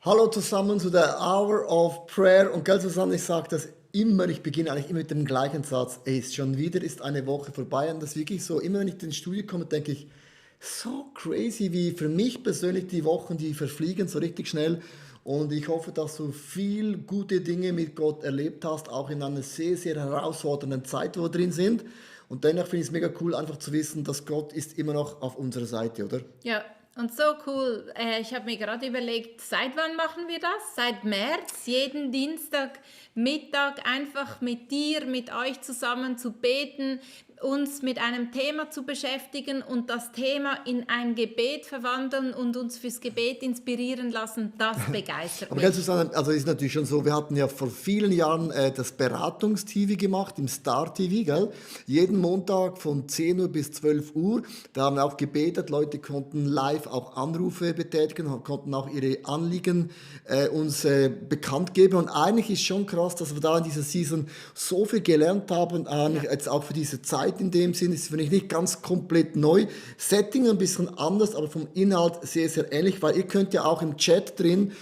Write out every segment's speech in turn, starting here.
Hallo zusammen zu der Hour of Prayer und gell zusammen, ich sage das immer, ich beginne eigentlich immer mit dem gleichen Satz, ey, schon wieder ist eine Woche vorbei und das ist wirklich so, immer wenn ich ins Studio komme, denke ich, so crazy, wie für mich persönlich die Wochen, die verfliegen so richtig schnell und ich hoffe, dass du viel gute Dinge mit Gott erlebt hast, auch in einer sehr, sehr herausfordernden Zeit, wo wir drin sind und dennoch finde ich es mega cool, einfach zu wissen, dass Gott ist immer noch auf unserer Seite, oder? Ja, und so cool. Ich habe mir gerade überlegt, seit wann machen wir das? Seit März, jeden Dienstagmittag einfach mit dir, mit euch zusammen zu beten, uns mit einem Thema zu beschäftigen und das Thema in ein Gebet verwandeln und uns fürs Gebet inspirieren lassen, das begeistert Aber gell, mich. Susanne, also ist natürlich schon so, wir hatten ja vor vielen Jahren das Beratungs-TV gemacht, im Star-TV, gell? Jeden Montag von 10 Uhr bis 12 Uhr, da haben wir auch gebetet, Leute konnten live auch Anrufe betätigen, konnten auch ihre Anliegen uns bekannt geben und eigentlich ist schon krass, dass wir da in dieser Season so viel gelernt haben, eigentlich Ja. jetzt auch für diese Zeit in dem Sinn, ist finde ich nicht ganz komplett neu, Setting ein bisschen anders, aber vom Inhalt sehr, sehr ähnlich, weil ihr könnt ja auch im Chat drin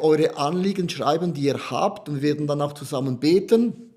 eure Anliegen schreiben, die ihr habt und wir werden dann auch zusammen beten.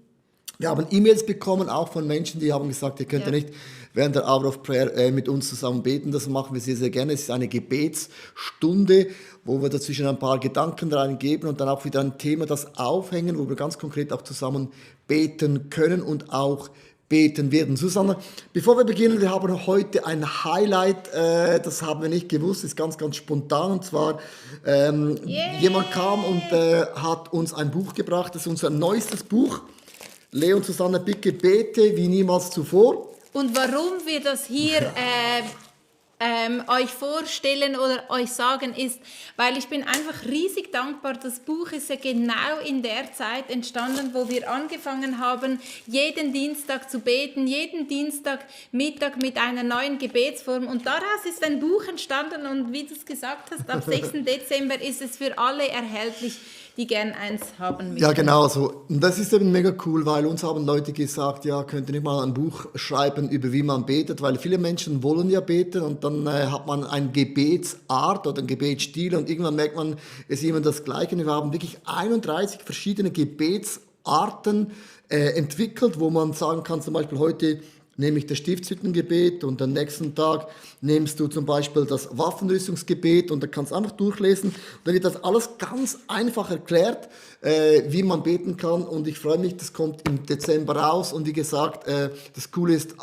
Wir haben E-Mails bekommen, auch von Menschen, die haben gesagt, ihr könnt ja Ja. nicht während der Hour of Prayer mit uns zusammen beten. Das machen wir sehr, sehr gerne. Es ist eine Gebetsstunde, wo wir dazwischen ein paar Gedanken reingeben und dann auch wieder ein Thema, das aufhängen, wo wir ganz konkret auch zusammen beten können und auch beten werden. Susanne, bevor wir beginnen, wir haben heute ein Highlight, das haben wir nicht gewusst, ist ganz, ganz spontan und zwar jemand kam und Yay! hat uns ein Buch gebracht, das ist unser neuestes Buch. Leo und Susanne, bitte bete wie niemals zuvor. Und warum wir das hier euch vorstellen oder euch sagen ist, weil ich bin einfach riesig dankbar. Das Buch ist ja genau in der Zeit entstanden, wo wir angefangen haben, jeden Dienstag zu beten, jeden Dienstagmittag mit einer neuen Gebetsform. Und daraus ist ein Buch entstanden und wie du es gesagt hast, ab 6. Dezember ist es für alle erhältlich, die gern eins haben Ja, möchten. genau so. Und das ist eben mega cool, weil uns haben Leute gesagt, ja, könnt ihr nicht mal ein Buch schreiben über wie man betet, weil viele Menschen wollen ja beten und dann hat man eine Gebetsart oder einen Gebetsstil und irgendwann merkt man, es ist immer das Gleiche. Und wir haben wirklich 31 verschiedene Gebetsarten entwickelt, wo man sagen kann, zum Beispiel heute nehme ich das Stiftshüttengebet und am nächsten Tag nimmst du zum Beispiel das Waffenrüstungsgebet und dann kannst du einfach durchlesen. Und dann wird das alles ganz einfach erklärt, wie man beten kann und ich freue mich, das kommt im Dezember raus und wie gesagt, das Coole ist,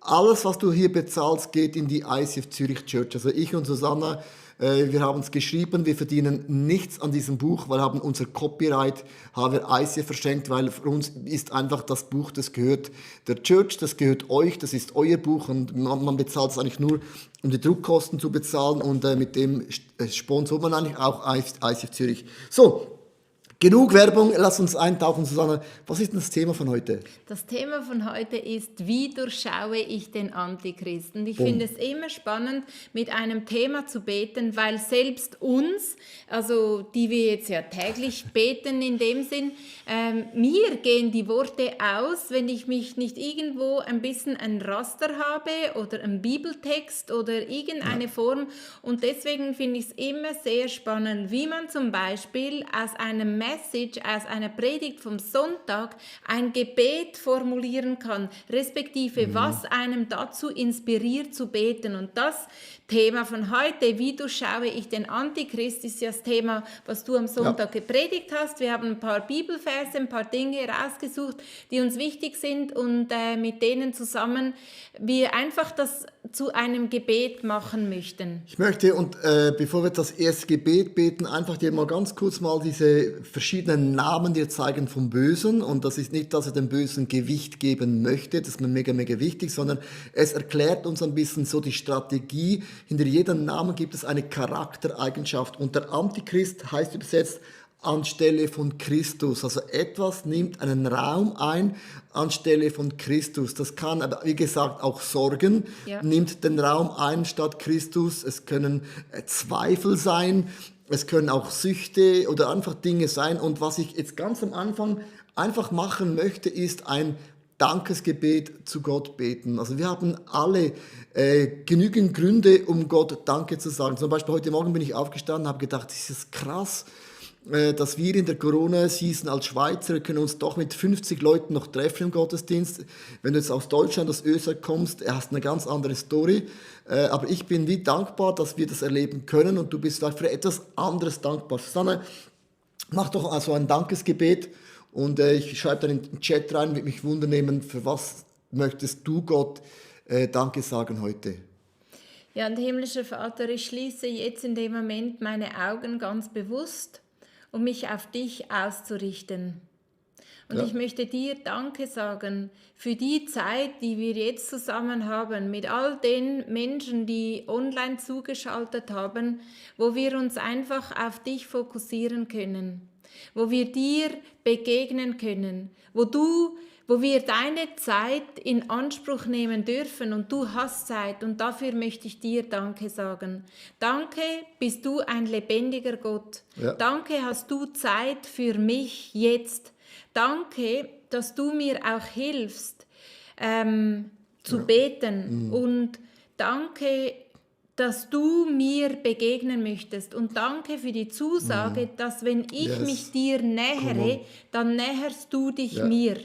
alles, was du hier bezahlst, geht in die ICF Zürich Church. Also ich und Susanna, wir haben es geschrieben, wir verdienen nichts an diesem Buch, weil haben unser Copyright haben wir ICF verschenkt, weil für uns ist einfach das Buch, das gehört der Church, das gehört euch, das ist euer Buch und man bezahlt es eigentlich nur, um die Druckkosten zu bezahlen und mit dem sponsort man eigentlich auch ICF Zürich. So, genug Werbung, lass uns eintauchen, Susanne. Was ist denn das Thema von heute? Das Thema von heute ist, wie durchschaue ich den Antichristen? Ich Boom. finde es immer spannend, mit einem Thema zu beten, weil selbst uns, also die wir jetzt ja täglich beten in dem Sinn, mir gehen die Worte aus, wenn ich mich nicht irgendwo ein bisschen ein Raster habe oder einen Bibeltext oder irgendeine Form. Und deswegen finde ich es immer sehr spannend, wie man zum Beispiel aus einem Message, aus einer Predigt vom Sonntag ein Gebet formulieren kann, respektive was einem dazu inspiriert zu beten. Und das Thema von heute, wie durchschaue ich den Antichrist, ist ja das Thema, was du am Sonntag gepredigt hast. Wir haben ein paar Bibelverse, ein paar Dinge rausgesucht, die uns wichtig sind und mit denen zusammen wir einfach das zu einem Gebet machen möchten. Ich möchte, und bevor wir das erste Gebet beten, einfach dir mal ganz kurz mal diese verschiedenen Namen dir zeigen vom Bösen. Und das ist nicht, dass er dem Bösen Gewicht geben möchte, das ist mir mega, mega wichtig, sondern es erklärt uns ein bisschen so die Strategie. Hinter jedem Namen gibt es eine Charaktereigenschaft. Und der Antichrist heißt übersetzt anstelle von Christus. Also etwas nimmt einen Raum ein anstelle von Christus. Das kann aber, wie gesagt, auch Sorgen, Ja. nimmt den Raum ein statt Christus. Es können Zweifel sein, es können auch Süchte oder einfach Dinge sein. Und was ich jetzt ganz am Anfang einfach machen möchte, ist ein Dankesgebet zu Gott beten. Also wir haben alle genügend Gründe, um Gott Danke zu sagen. Zum Beispiel heute Morgen bin ich aufgestanden und habe gedacht, das ist krass, dass wir in der Corona-Season als Schweizer können uns doch mit 50 Leuten noch treffen im Gottesdienst. Wenn du jetzt aus Deutschland, aus Österreich kommst, hast eine ganz andere Story. Aber ich bin wie dankbar, dass wir das erleben können und du bist vielleicht für etwas anderes dankbar. Susanne, mach doch also ein Dankesgebet und ich schreibe dann in den Chat rein, würde mich wundern, für was möchtest du Gott Danke sagen heute? Ja, und himmlischer Vater, ich schließe jetzt in dem Moment meine Augen ganz bewusst, um mich auf dich auszurichten. Und Ja. ich möchte dir Danke sagen für die Zeit, die wir jetzt zusammen haben, mit all den Menschen, die online zugeschaltet haben, wo wir uns einfach auf dich fokussieren können, wo wir dir begegnen können, wo wir deine Zeit in Anspruch nehmen dürfen und du hast Zeit und dafür möchte ich dir Danke sagen. Danke, bist du ein lebendiger Gott. Ja. Danke, hast du Zeit für mich jetzt. Danke, dass du mir auch hilfst, zu beten und danke, dass du mir begegnen möchtest und danke für die Zusage, dass wenn ich Yes. mich dir Come nähere, on. dann näherst du dich Ja. mir.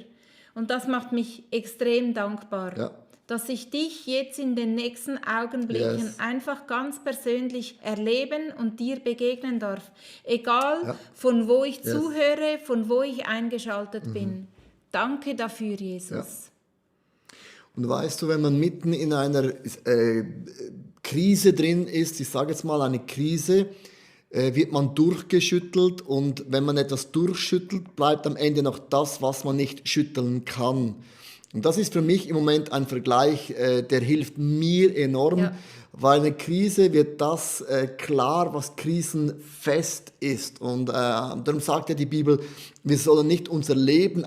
Und das macht mich extrem dankbar, Ja. dass ich dich jetzt in den nächsten Augenblicken Yes. einfach ganz persönlich erleben und dir begegnen darf. Egal Ja. von wo ich Yes. zuhöre, von wo ich eingeschaltet bin. Danke dafür, Jesus. Und weißt du, wenn man mitten in einer Krise drin ist, ich sage jetzt mal eine Krise, wird man durchgeschüttelt und wenn man etwas durchschüttelt, bleibt am Ende noch das, was man nicht schütteln kann. Und das ist für mich im Moment ein Vergleich, der hilft mir enorm, Ja. weil eine Krise wird das klar, was krisenfest ist. Und darum sagt ja die Bibel, wir sollen nicht unser Leben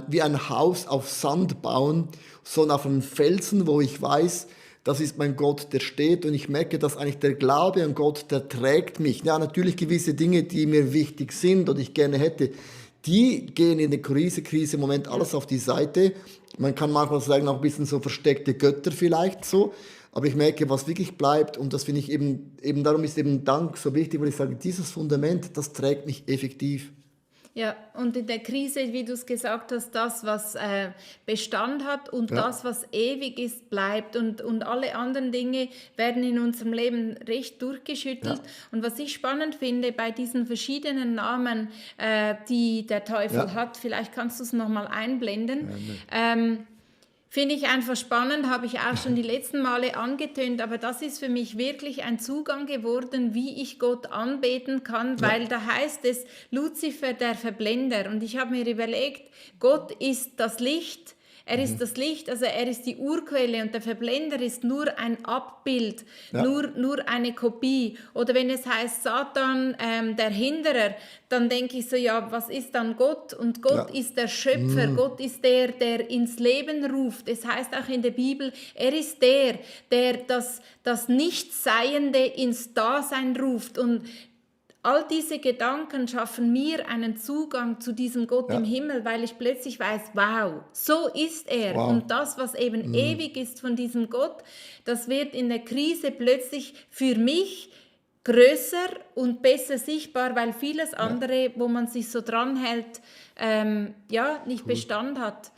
wie ein Haus auf Sand bauen, sondern auf einen Felsen, wo ich weiß, das ist mein Gott, der steht. Und ich merke, dass eigentlich der Glaube an Gott, der trägt mich. Ja, natürlich gewisse Dinge, die mir wichtig sind und ich gerne hätte, die gehen in der Krise im Moment alles auf die Seite. Man kann manchmal sagen, auch ein bisschen so versteckte Götter vielleicht so. Aber ich merke, was wirklich bleibt, und das finde ich eben darum ist eben Dank so wichtig, weil ich sage, dieses Fundament, das trägt mich effektiv. Ja, und in der Krise, wie du es gesagt hast, das, was Bestand hat und Ja. das, was ewig ist, bleibt. Und alle anderen Dinge werden in unserem Leben recht durchgeschüttelt. Ja. Und was ich spannend finde bei diesen verschiedenen Namen, die der Teufel Ja. hat, vielleicht kannst du es nochmal einblenden, finde ich einfach spannend, habe ich auch schon die letzten Male angetönt, aber das ist für mich wirklich ein Zugang geworden, wie ich Gott anbeten kann, weil da heißt es, Luzifer, der Verblender. Und ich habe mir überlegt, Gott ist das Licht. Er ist das Licht, also er ist die Urquelle und der Verblender ist nur ein Abbild, Ja. nur eine Kopie. Oder wenn es heißt Satan, der Hinderer, dann denke ich so, ja, was ist dann Gott? Und Gott Ja. ist der Schöpfer, Gott ist der, der ins Leben ruft. Es heißt auch in der Bibel, er ist der das Nichtseiende ins Dasein ruft. Und all diese Gedanken schaffen mir einen Zugang zu diesem Gott Ja. im Himmel, weil ich plötzlich weiß, wow, so ist er. Wow. Und das, was eben ewig ist von diesem Gott, das wird in der Krise plötzlich für mich größer und besser sichtbar, weil vieles andere, wo man sich so dranhält, nicht Bestand hat.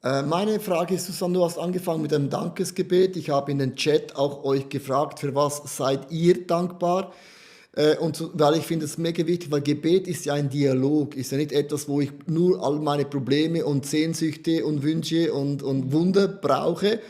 Meine Frage ist, Susanne, du hast angefangen mit einem Dankesgebet. Ich habe in den Chat auch euch gefragt, für was seid ihr dankbar? Weil ich finde es mega wichtig, weil Gebet ist ja ein Dialog, ist ja nicht etwas, wo ich nur all meine Probleme und Sehnsüchte und Wünsche und Wunder brauche,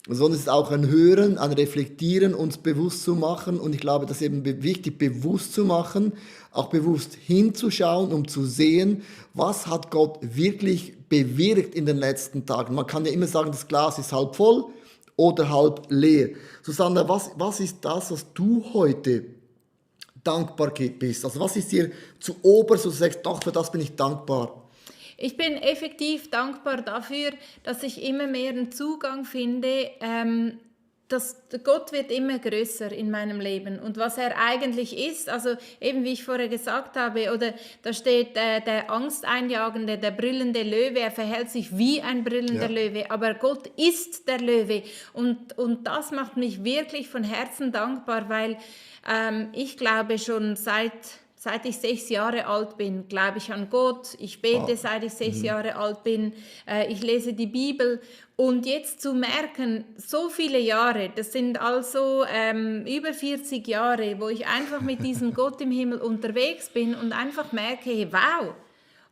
sondern es ist auch ein Hören, ein Reflektieren, uns bewusst zu machen. Und ich glaube, das ist eben wichtig, bewusst zu machen, auch bewusst hinzuschauen, um zu sehen, was hat Gott wirklich bewirkt in den letzten Tagen. Man kann ja immer sagen, das Glas ist halb voll oder halb leer. Susanne, was ist das, was du heute dankbar bist? Also was ist dir zu oberst, wo du sagst, doch, für das bin ich dankbar? Ich bin effektiv dankbar dafür, dass ich immer mehr einen Zugang finde, Gott wird immer größer in meinem Leben und was er eigentlich ist, also eben wie ich vorher gesagt habe, oder da steht der Angsteinjagende, der brüllende Löwe, er verhält sich wie ein brüllender Löwe, aber Gott ist der Löwe und das macht mich wirklich von Herzen dankbar, weil ich glaube schon seit ich 6 Jahre alt bin, glaube ich an Gott. Ich bete, seit ich 6 Jahre alt bin. Ich lese die Bibel. Und jetzt zu merken, so viele Jahre, das sind also über 40 Jahre, wo ich einfach mit diesem Gott im Himmel unterwegs bin und einfach merke, hey, wow,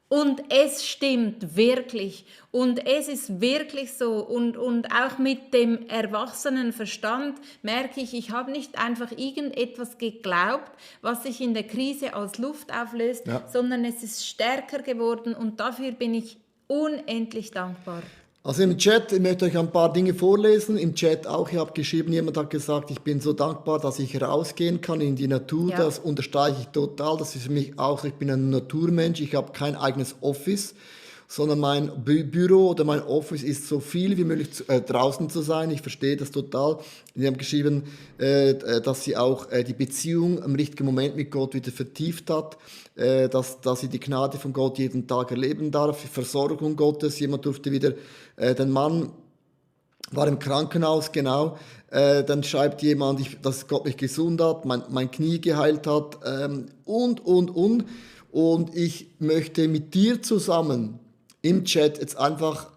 und es stimmt wirklich und es ist wirklich so und auch mit dem erwachsenen Verstand merke ich habe nicht einfach irgendetwas geglaubt, was sich in der Krise als Luft auflöst, sondern es ist stärker geworden und dafür bin ich unendlich dankbar. Also im Chat, ich möchte euch ein paar Dinge vorlesen. Im Chat auch, ich habe geschrieben, jemand hat gesagt, ich bin so dankbar, dass ich rausgehen kann in die Natur. Ja. Das unterstreiche ich total. Das ist für mich auch so, ich bin ein Naturmensch, ich habe kein eigenes Office, sondern mein Büro oder mein Office ist so viel wie möglich draußen zu sein. Ich verstehe das total. Sie haben geschrieben, dass sie auch die Beziehung im richtigen Moment mit Gott wieder vertieft hat, dass sie die Gnade von Gott jeden Tag erleben darf, die Versorgung Gottes. Jemand durfte wieder, den Mann war im Krankenhaus, genau. Dann schreibt jemand, dass Gott mich gesund hat, mein Knie geheilt hat und. Und ich möchte mit dir zusammen im Chat jetzt einfach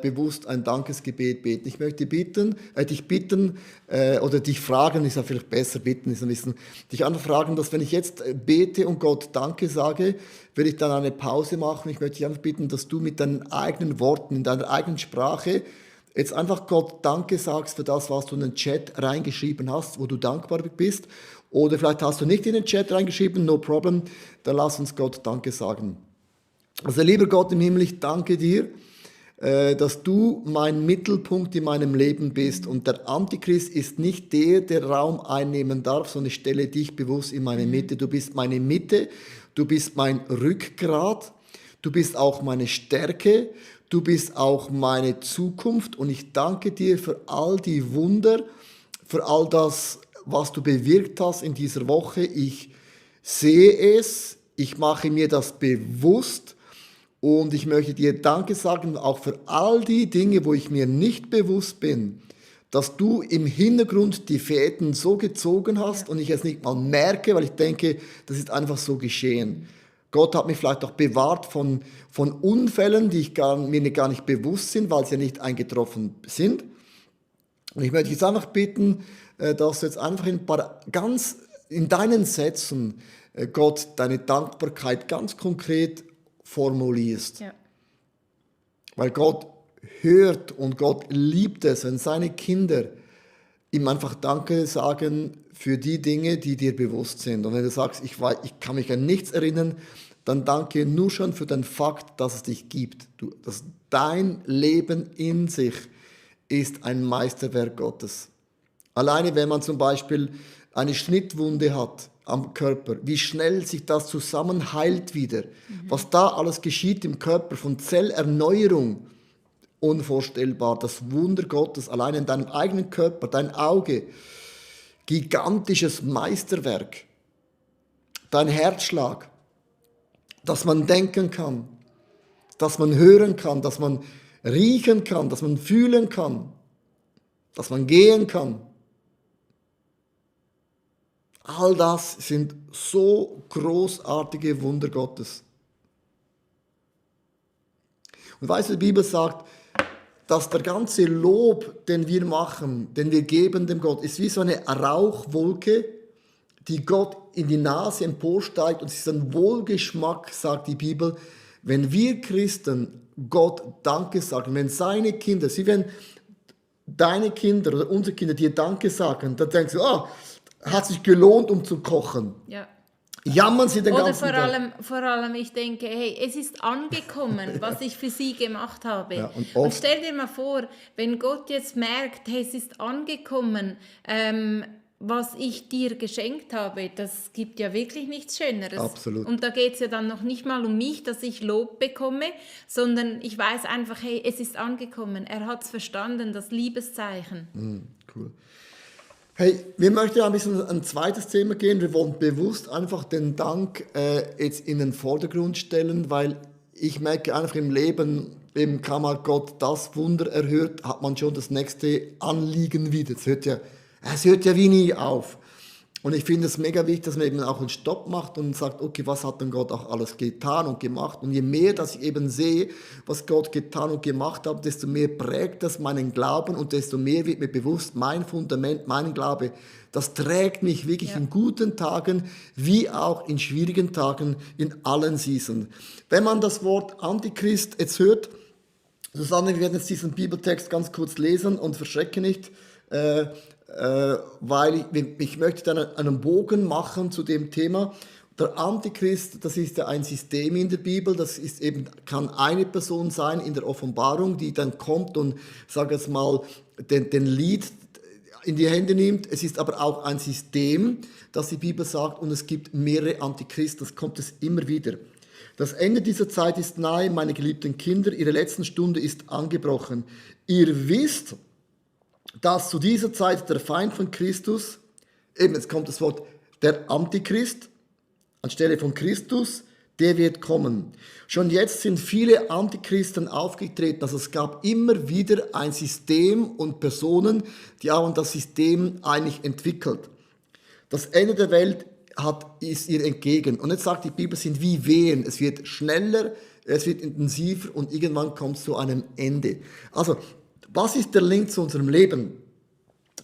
bewusst ein Dankesgebet beten. Ich möchte dich bitten oder dich fragen, ist ja vielleicht besser, bitten ist ein bisschen, dich einfach fragen, dass wenn ich jetzt bete und Gott Danke sage, werde ich dann eine Pause machen. Ich möchte dich einfach bitten, dass du mit deinen eigenen Worten, in deiner eigenen Sprache jetzt einfach Gott Danke sagst für das, was du in den Chat reingeschrieben hast, wo du dankbar bist. Oder vielleicht hast du nicht in den Chat reingeschrieben, no problem, dann lass uns Gott Danke sagen. Also lieber Gott im Himmel, ich danke dir, dass du mein Mittelpunkt in meinem Leben bist und der Antichrist ist nicht der Raum einnehmen darf, sondern ich stelle dich bewusst in meine Mitte. Du bist meine Mitte, du bist mein Rückgrat, du bist auch meine Stärke, du bist auch meine Zukunft und ich danke dir für all die Wunder, für all das, was du bewirkt hast in dieser Woche. Ich sehe es, ich mache mir das bewusst. Und ich möchte dir Danke sagen, auch für all die Dinge, wo ich mir nicht bewusst bin, dass du im Hintergrund die Fäden so gezogen hast und ich es nicht mal merke, weil ich denke, das ist einfach so geschehen. Gott hat mich vielleicht auch bewahrt von Unfällen, die mir gar nicht bewusst sind, weil sie ja nicht eingetroffen sind. Und ich möchte dich jetzt einfach bitten, dass du jetzt einfach in deinen Sätzen Gott deine Dankbarkeit ganz konkret formulierst. Ja. Weil Gott hört und Gott liebt es, wenn seine Kinder ihm einfach Danke sagen für die Dinge, die dir bewusst sind. Und wenn du sagst, ich kann mich an nichts erinnern, dann danke nur schon für den Fakt, dass es dich gibt. Dass dein Leben in sich ist ein Meisterwerk Gottes. Alleine wenn man zum Beispiel eine Schnittwunde hat am Körper, wie schnell sich das zusammenheilt wieder, was da alles geschieht im Körper von Zellerneuerung, unvorstellbar, das Wunder Gottes, allein in deinem eigenen Körper, dein Auge, gigantisches Meisterwerk, dein Herzschlag, dass man denken kann, dass man hören kann, dass man riechen kann, dass man fühlen kann, dass man gehen kann. All das sind so großartige Wunder Gottes. Und weißt du, die Bibel sagt, dass der ganze Lob, den wir machen, den wir geben dem Gott, ist wie so eine Rauchwolke, die Gott in die Nase emporsteigt. Und es ist ein Wohlgeschmack, sagt die Bibel, wenn wir Christen Gott Danke sagen, wenn seine Kinder, wenn deine Kinder oder unsere Kinder dir Danke sagen, dann denkst du, hat sich gelohnt, um zu kochen. Ja. Jammern sie den ganzen Tag. Oder vor allem, ich denke, hey, es ist angekommen, was ich für sie gemacht habe. Ja, und stell dir mal vor, wenn Gott jetzt merkt, hey, es ist angekommen, was ich dir geschenkt habe, das gibt ja wirklich nichts Schöneres. Absolut. Und da geht es ja dann noch nicht mal um mich, dass ich Lob bekomme, sondern ich weiß einfach, hey, es ist angekommen. Er hat es verstanden, das Liebeszeichen. Cool. Hey, wir möchten ein bisschen ein zweites Thema gehen. Wir wollen bewusst einfach den Dank jetzt in den Vordergrund stellen, weil ich merke einfach im Leben, eben kann mal Gott das Wunder erhört, hat man schon das nächste Anliegen wieder. Es hört ja wie nie auf. Und ich finde es mega wichtig, dass man eben auch einen Stopp macht und sagt, okay, was hat denn Gott auch alles getan und gemacht? Und je mehr, dass ich eben sehe, was Gott getan und gemacht hat, desto mehr prägt das meinen Glauben und desto mehr wird mir bewusst, mein Fundament, mein Glaube, das trägt mich wirklich in guten Tagen wie auch in schwierigen Tagen in allen Seasons. Wenn man das Wort Antichrist jetzt hört, Susanne, wir werden jetzt diesen Bibeltext ganz kurz lesen und verschrecke nicht, weil ich möchte dann einen Bogen machen zu dem Thema. Der Antichrist, das ist ja ein System in der Bibel, das ist eben, kann eine Person sein in der Offenbarung, die dann kommt und, sage jetzt mal, den Lead in die Hände nimmt. Es ist aber auch ein System, das die Bibel sagt, und es gibt mehrere Antichristen, das kommt es immer wieder. Das Ende dieser Zeit ist nahe, meine geliebten Kinder, ihre letzte Stunde ist angebrochen. Ihr wisst, dass zu dieser Zeit der Feind von Christus, eben jetzt kommt das Wort der Antichrist, anstelle von Christus, der wird kommen. Schon jetzt sind viele Antichristen aufgetreten, also es gab immer wieder ein System und Personen, die haben das System eigentlich entwickelt. Das Ende der Welt ist ihr entgegen. Und jetzt sagt die Bibel, sind wie Wehen. Es wird schneller, es wird intensiver und irgendwann kommt es zu einem Ende. Also, was ist der Link zu unserem Leben?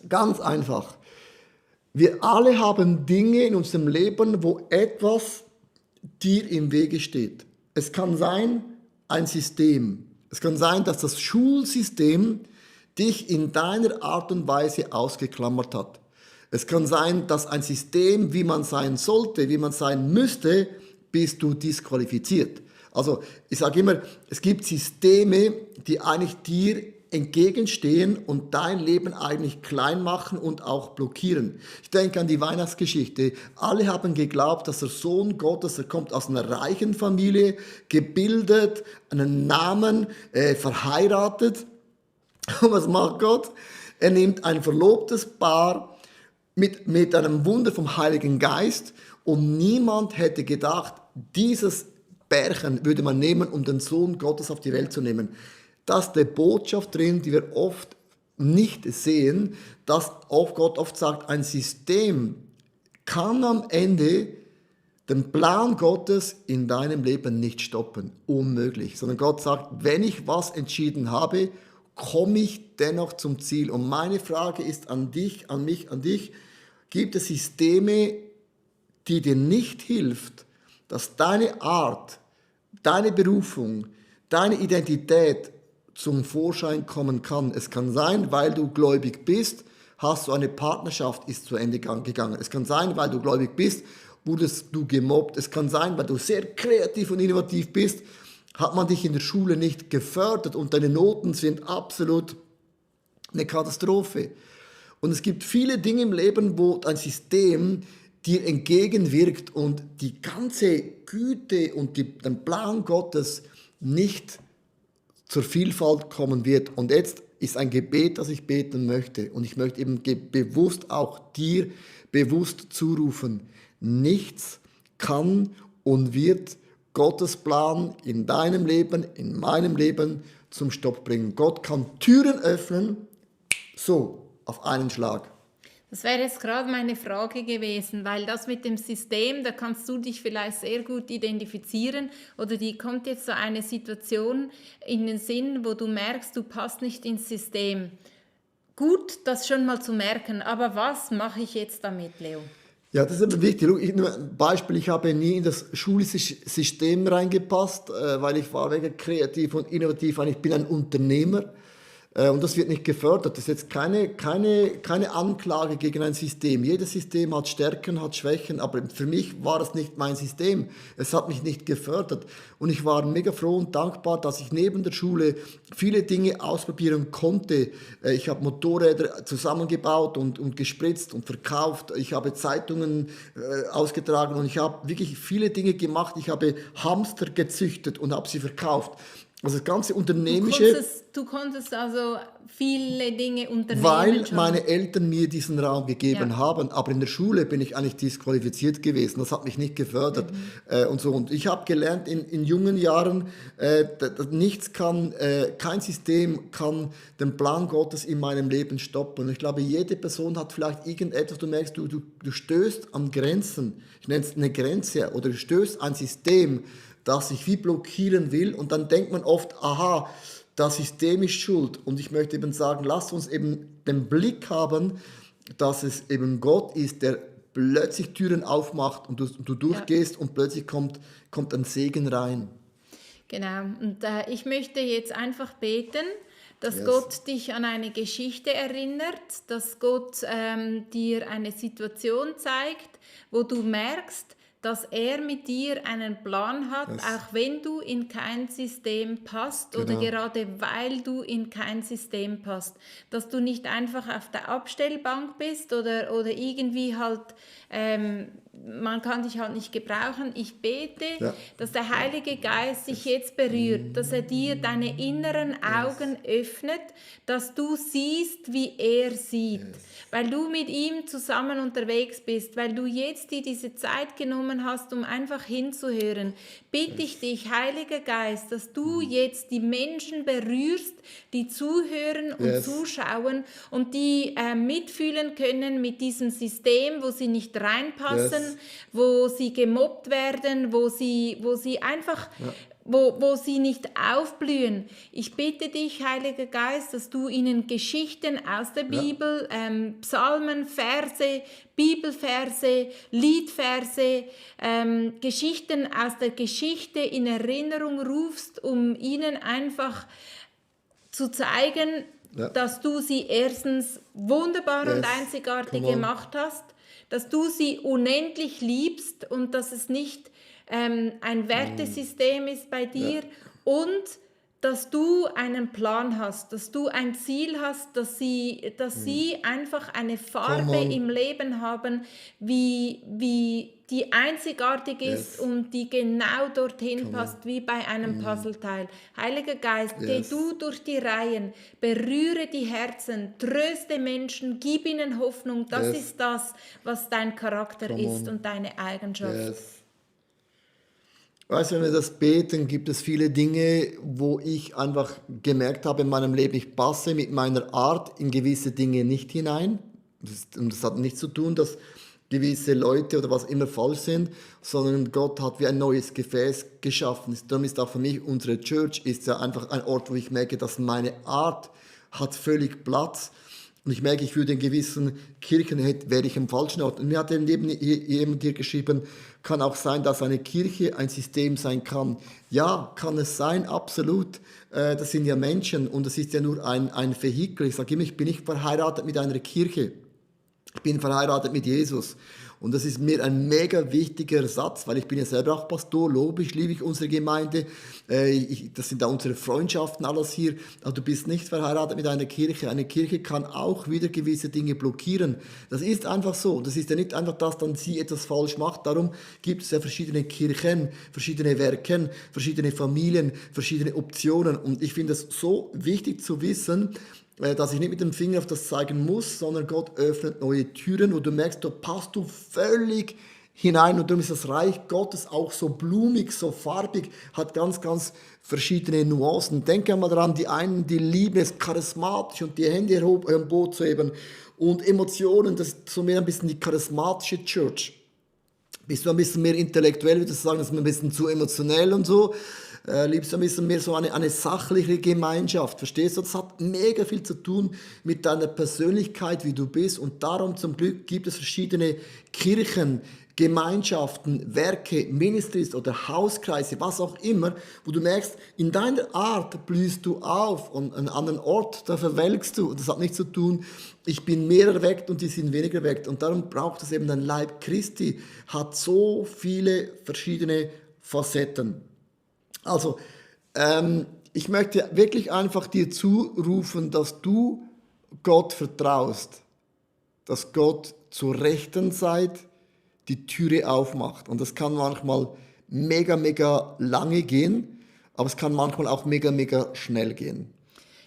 Ganz einfach. Wir alle haben Dinge in unserem Leben, wo etwas dir im Wege steht. Es kann sein, ein System. Es kann sein, dass das Schulsystem dich in deiner Art und Weise ausgeklammert hat. Es kann sein, dass ein System, wie man sein sollte, wie man sein müsste, bist du disqualifiziert. Also ich sage immer, es gibt Systeme, die eigentlich dir entgegenstehen und dein Leben eigentlich klein machen und auch blockieren. Ich denke an die Weihnachtsgeschichte. Alle haben geglaubt, dass der Sohn Gottes, er kommt aus einer reichen Familie, gebildet, einen Namen, verheiratet. Und was macht Gott? Er nimmt ein verlobtes Paar mit einem Wunder vom Heiligen Geist und niemand hätte gedacht, dieses Pärchen würde man nehmen, um den Sohn Gottes auf die Welt zu nehmen. Das ist die Botschaft drin, die wir oft nicht sehen, dass auch Gott oft sagt, ein System kann am Ende den Plan Gottes in deinem Leben nicht stoppen. Unmöglich. Sondern Gott sagt, wenn ich was entschieden habe, komme ich dennoch zum Ziel. Und meine Frage ist an dich, an mich, an dich, gibt es Systeme, die dir nicht hilft, dass deine Art, deine Berufung, deine Identität zum Vorschein kommen kann. Es kann sein, weil du gläubig bist, hast du eine Partnerschaft, ist zu Ende gegangen. Es kann sein, weil du gläubig bist, wurdest du gemobbt. Es kann sein, weil du sehr kreativ und innovativ bist, hat man dich in der Schule nicht gefördert und deine Noten sind absolut eine Katastrophe. Und es gibt viele Dinge im Leben, wo ein System dir entgegenwirkt und die ganze Güte und den Plan Gottes nicht zur Vielfalt kommen wird. Und jetzt ist ein Gebet, das ich beten möchte. Und ich möchte eben bewusst auch dir bewusst zurufen. Nichts kann und wird Gottes Plan in deinem Leben, in meinem Leben zum Stopp bringen. Gott kann Türen öffnen, so auf einen Schlag. Das wäre jetzt gerade meine Frage gewesen, weil das mit dem System, da kannst du dich vielleicht sehr gut identifizieren oder die kommt jetzt so eine Situation in den Sinn, wo du merkst, du passt nicht ins System. Gut, das schon mal zu merken, aber was mache ich jetzt damit, Leo? Ja, das ist aber wichtig. Nur ein Beispiel, ich habe nie in das schulische System reingepasst, weil ich war wegen kreativ und innovativ, ich bin ein Unternehmer. Und das wird nicht gefördert. Das ist jetzt keine Anklage gegen ein System. Jedes System hat Stärken, hat Schwächen, aber für mich war es nicht mein System. Es hat mich nicht gefördert. Und ich war mega froh und dankbar, dass ich neben der Schule viele Dinge ausprobieren konnte. Ich habe Motorräder zusammengebaut und gespritzt und verkauft. Ich habe Zeitungen ausgetragen und ich habe wirklich viele Dinge gemacht. Ich habe Hamster gezüchtet und habe sie verkauft. Also das ganze Unternehmerische... Du konntest also viele Dinge unternehmen Weil schon. meine Eltern mir diesen Raum gegeben Ja. haben, aber in der Schule bin ich eigentlich disqualifiziert gewesen. Das hat mich nicht gefördert und so. Und ich habe gelernt in jungen Jahren, kein System kann den Plan Gottes in meinem Leben stoppen. Und ich glaube, jede Person hat vielleicht irgendetwas, du merkst, du stößt an Grenzen. Ich nenne es eine Grenze oder du stößt ein System, das sich wie blockieren will. Und dann denkt man oft, aha, das System ist schuld. Und ich möchte eben sagen, lasst uns eben den Blick haben, dass es eben Gott ist, der plötzlich Türen aufmacht und du durchgehst und plötzlich kommt ein Segen rein. Genau, und ich möchte jetzt einfach beten, dass Yes. Gott dich an eine Geschichte erinnert, dass Gott dir eine Situation zeigt, wo du merkst, dass er mit dir einen Plan hat, Yes. auch wenn du in kein System passt oder Genau. gerade weil du in kein System passt. Dass du nicht einfach auf der Abstellbank bist oder irgendwie halt, man kann dich halt nicht gebrauchen. Ich bete, Ja. dass der Heilige Geist dich jetzt berührt, dass er dir deine inneren Augen öffnet, dass du siehst, wie er sieht. Weil du mit ihm zusammen unterwegs bist, weil du jetzt dir diese Zeit genommen hast, um einfach hinzuhören, bitte ich dich, Heiliger Geist, dass du jetzt die Menschen berührst, die zuhören und Yes. zuschauen und die mitfühlen können mit diesem System, wo sie nicht reinpassen, Yes. wo sie gemobbt werden, wo sie einfach... Wo sie nicht aufblühen. Ich bitte dich, Heiliger Geist, dass du ihnen Geschichten aus der Bibel, Psalmen, Verse, Bibelverse, Liedverse, Geschichten aus der Geschichte in Erinnerung rufst, um ihnen einfach zu zeigen, dass du sie erstens wunderbar und Yes. einzigartig Come on. gemacht hast, dass du sie unendlich liebst und dass es nicht ein Wertesystem ist bei dir und dass du einen Plan hast, dass du ein Ziel hast, dass sie einfach eine Farbe Come on. im Leben haben, wie die einzigartig ist Yes. und die genau dorthin passt, wie bei einem Puzzleteil. Heiliger Geist, geh Yes. du durch die Reihen, berühre die Herzen, tröste Menschen, gib ihnen Hoffnung. Das Yes. ist das, was dein Charakter Come ist on. und deine Eigenschaft. Yes. Weißt du, wenn wir das beten, gibt es viele Dinge, wo ich einfach gemerkt habe in meinem Leben, ich passe mit meiner Art in gewisse Dinge nicht hinein. Und das hat nichts zu tun, dass gewisse Leute oder was immer falsch sind, sondern Gott hat wie ein neues Gefäß geschaffen. Darum ist auch für mich unsere Church ist ja einfach ein Ort, wo ich merke, dass meine Art hat völlig Platz. Und ich merke, ich würde in gewissen Kirchen, wäre ich am falschen Ort. Und mir hat neben jemand hier geschrieben, kann auch sein, dass eine Kirche ein System sein kann. Ja, kann es sein, absolut. Das sind ja Menschen und es ist ja nur ein Vehikel. Ich sage immer, ich bin nicht verheiratet mit einer Kirche. Ich bin verheiratet mit Jesus. Und das ist mir ein mega wichtiger Satz, weil ich bin ja selber auch Pastor, logisch liebe ich unsere Gemeinde, das sind da unsere Freundschaften, alles hier, aber du bist nicht verheiratet mit einer Kirche. Eine Kirche kann auch wieder gewisse Dinge blockieren. Das ist einfach so. Das ist ja nicht einfach, dass dann sie etwas falsch macht. Darum gibt es ja verschiedene Kirchen, verschiedene Werke, verschiedene Familien, verschiedene Optionen. Und ich finde es so wichtig zu wissen, dass ich nicht mit dem Finger auf das zeigen muss, sondern Gott öffnet neue Türen, wo du merkst, da passt du völlig hinein. Und darum ist das Reich Gottes auch so blumig, so farbig, hat ganz, ganz verschiedene Nuancen. Denke einmal daran, die einen, die lieben es charismatisch und die Hände am Boot zu heben und Emotionen, das ist so mehr ein bisschen die charismatische Church. Bist du ein bisschen mehr intellektuell, würde ich sagen, das ist mir ein bisschen zu emotionell und so. Liebst du ein bisschen mehr so eine sachliche Gemeinschaft, verstehst du? Das hat mega viel zu tun mit deiner Persönlichkeit, wie du bist. Und darum zum Glück gibt es verschiedene Kirchen, Gemeinschaften, Werke, Ministries oder Hauskreise, was auch immer, wo du merkst, in deiner Art blühst du auf und an einem anderen Ort, da verwelkst du. Das hat nichts zu tun, ich bin mehr erweckt und die sind weniger erweckt. Und darum braucht es eben ein Leib Christi, hat so viele verschiedene Facetten. Also, ich möchte wirklich einfach dir zurufen, dass du Gott vertraust, dass Gott zur rechten Zeit die Türe aufmacht. Und das kann manchmal mega, mega lange gehen, aber es kann manchmal auch mega, mega schnell gehen.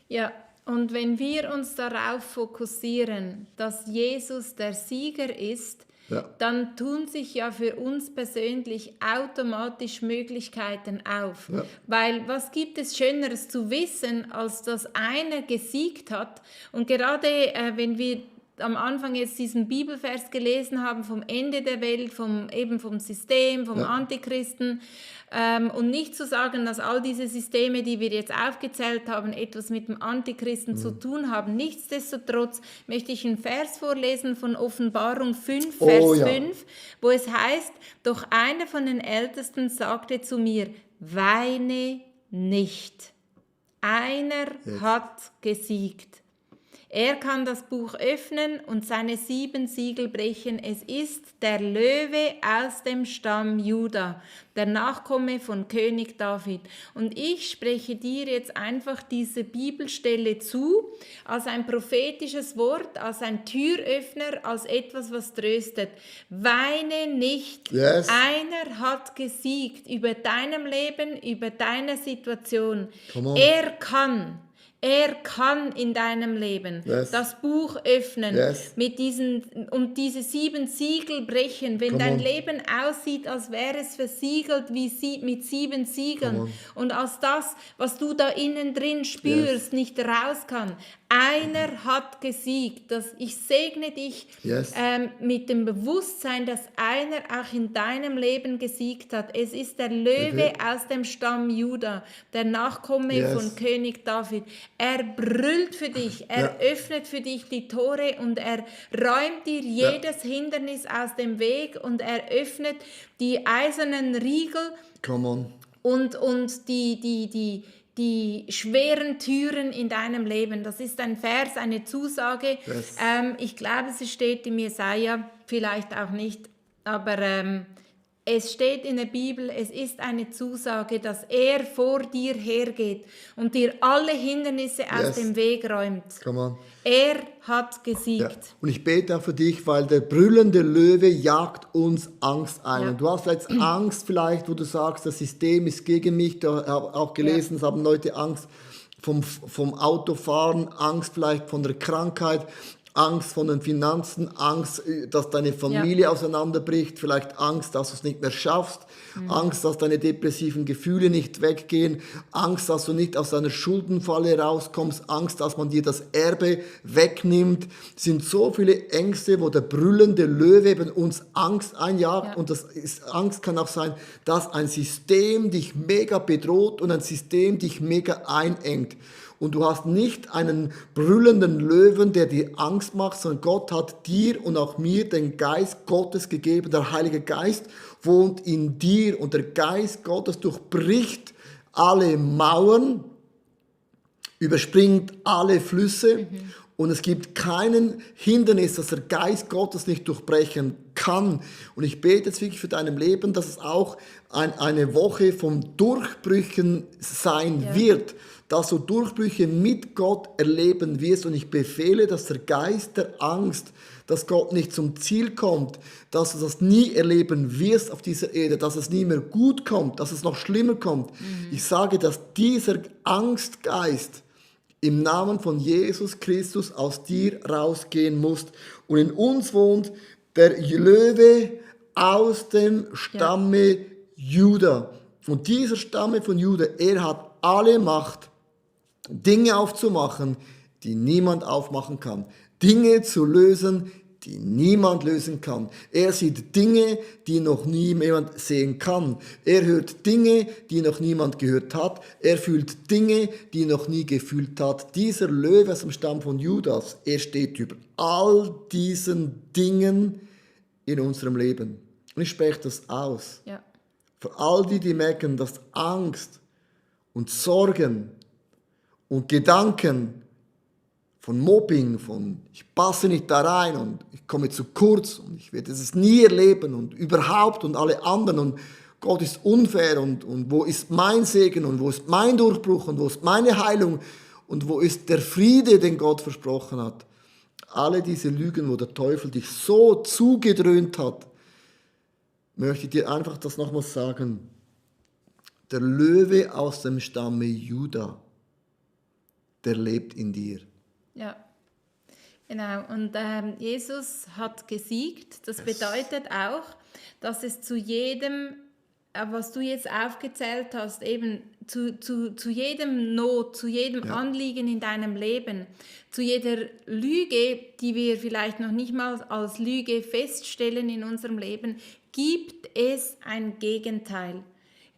Ja, Und wenn wir uns darauf fokussieren, dass Jesus der Sieger ist, Ja. dann tun sich ja für uns persönlich automatisch Möglichkeiten auf. Ja. Weil was gibt es Schöneres zu wissen, als dass einer gesiegt hat? Und gerade wenn wir am Anfang jetzt diesen Bibelvers gelesen haben vom Ende der Welt, vom System, vom Antichristen, und nicht zu sagen, dass all diese Systeme, die wir jetzt aufgezählt haben, etwas mit dem Antichristen zu tun haben. Nichtsdestotrotz möchte ich einen Vers vorlesen von Offenbarung 5, Vers 5, wo es heißt, doch einer von den Ältesten sagte zu mir, weine nicht. Einer hat gesiegt. Er kann das Buch öffnen und seine 7 Siegel brechen. Es ist der Löwe aus dem Stamm Juda, der Nachkomme von König David. Und ich spreche dir jetzt einfach diese Bibelstelle zu, als ein prophetisches Wort, als ein Türöffner, als etwas, was tröstet. Weine nicht. Yes. Einer hat gesiegt über deinem Leben, über deine Situation. Come on. Er kann in deinem Leben das Buch öffnen mit und diese 7 Siegel brechen. Wenn dein Leben aussieht, als wäre es versiegelt mit 7 Siegeln und als das, was du da innen drin spürst, nicht raus kann. Einer hat gesiegt. Ich segne dich mit dem Bewusstsein, dass einer auch in deinem Leben gesiegt hat. Es ist der Löwe aus dem Stamm Juda, der Nachkomme von König David. Er brüllt für dich, er öffnet für dich die Tore und er räumt dir jedes Hindernis aus dem Weg und er öffnet die eisernen Riegel und die schweren Türen in deinem Leben. Das ist ein Vers, eine Zusage. Ich glaube, es steht im Jesaja, vielleicht auch nicht, aber es steht in der Bibel, es ist eine Zusage, dass er vor dir hergeht und dir alle Hindernisse aus dem Weg räumt. Er hat gesiegt. Ja. Und ich bete auch für dich, weil der brüllende Löwe jagt uns Angst ein. Und du hast jetzt Angst vielleicht, wo du sagst, das System ist gegen mich. Du hast auch gelesen, es haben Leute Angst vom Autofahren, Angst vielleicht von der Krankheit, Angst von den Finanzen, Angst, dass deine Familie auseinanderbricht, vielleicht Angst, dass du es nicht mehr schaffst, Angst, dass deine depressiven Gefühle nicht weggehen, Angst, dass du nicht aus deiner Schuldenfalle rauskommst, Angst, dass man dir das Erbe wegnimmt. Es sind so viele Ängste, wo der brüllende Löwe eben uns Angst einjagt und Angst kann auch sein, dass ein System dich mega bedroht und ein System dich mega einengt. Und du hast nicht einen brüllenden Löwen, der dir Angst macht, sondern Gott hat dir und auch mir den Geist Gottes gegeben. Der Heilige Geist wohnt in dir und der Geist Gottes durchbricht alle Mauern, überspringt alle Flüsse und es gibt keinen Hindernis, das der Geist Gottes nicht durchbrechen kann. Und ich bete jetzt wirklich für dein Leben, dass es auch eine Woche von Durchbrüchen sein wird, dass du Durchbrüche mit Gott erleben wirst. Und ich befehle, dass der Geist der Angst, dass Gott nicht zum Ziel kommt, dass du das nie erleben wirst auf dieser Erde, dass es nie mehr gut kommt, dass es noch schlimmer kommt. Ich sage, dass dieser Angstgeist im Namen von Jesus Christus aus dir rausgehen muss. Und in uns wohnt der Löwe aus dem Stamme Juda. Und dieser Stamme von Juda, er hat alle Macht, Dinge aufzumachen, die niemand aufmachen kann. Dinge zu lösen, die niemand lösen kann. Er sieht Dinge, die noch niemand sehen kann. Er hört Dinge, die noch niemand gehört hat. Er fühlt Dinge, die noch nie gefühlt hat. Dieser Löwe aus dem Stamm von Judas, er steht über all diesen Dingen in unserem Leben. Und ich spreche das aus. Ja. Für all die merken, dass Angst und Sorgen und Gedanken von Mobbing, von ich passe nicht da rein und ich komme zu kurz und ich werde es nie erleben und überhaupt und alle anderen und Gott ist unfair und wo ist mein Segen und wo ist mein Durchbruch und wo ist meine Heilung und wo ist der Friede, den Gott versprochen hat. Alle diese Lügen, wo der Teufel dich so zugedröhnt hat, möchte ich dir einfach das nochmals sagen. Der Löwe aus dem Stamme Juda, der lebt in dir. Ja, genau. Und Jesus hat gesiegt. Das bedeutet auch, dass es zu jedem, was du jetzt aufgezählt hast, eben zu jedem Not, zu jedem Anliegen in deinem Leben, zu jeder Lüge, die wir vielleicht noch nicht mal als Lüge feststellen in unserem Leben, gibt es ein Gegenteil.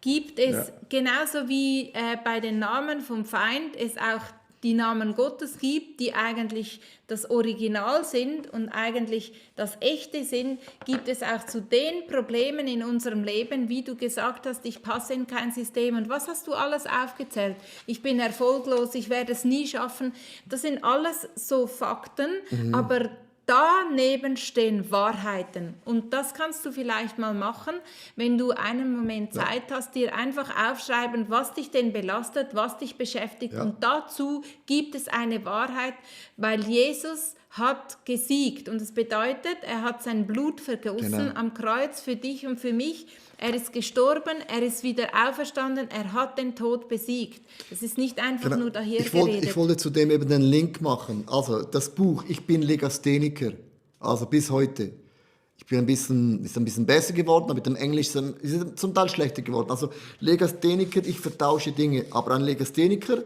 Gibt es, genauso wie bei den Namen vom Feind, es auch die Namen Gottes gibt, die eigentlich das Original sind und eigentlich das Echte sind, gibt es auch zu den Problemen in unserem Leben, wie du gesagt hast, ich passe in kein System. Und was hast du alles aufgezählt? Ich bin erfolglos, ich werde es nie schaffen. Das sind alles so Fakten, aber daneben stehen Wahrheiten. Und das kannst du vielleicht mal machen, wenn du einen Moment Zeit hast, dir einfach aufschreiben, was dich denn belastet, was dich beschäftigt. Und dazu gibt es eine Wahrheit, weil Jesus hat gesiegt. Und das bedeutet, er hat sein Blut vergossen am Kreuz für dich und für mich. Er ist gestorben, er ist wieder auferstanden, er hat den Tod besiegt. Das ist nicht einfach nur dahergeredet. Ich wollte zudem eben den Link machen. Also das Buch, ich bin Legastheniker, also bis heute. Ich bin ist ein bisschen besser geworden, aber mit dem Englisch ist es zum Teil schlechter geworden. Also Legastheniker, ich vertausche Dinge, aber ein Legastheniker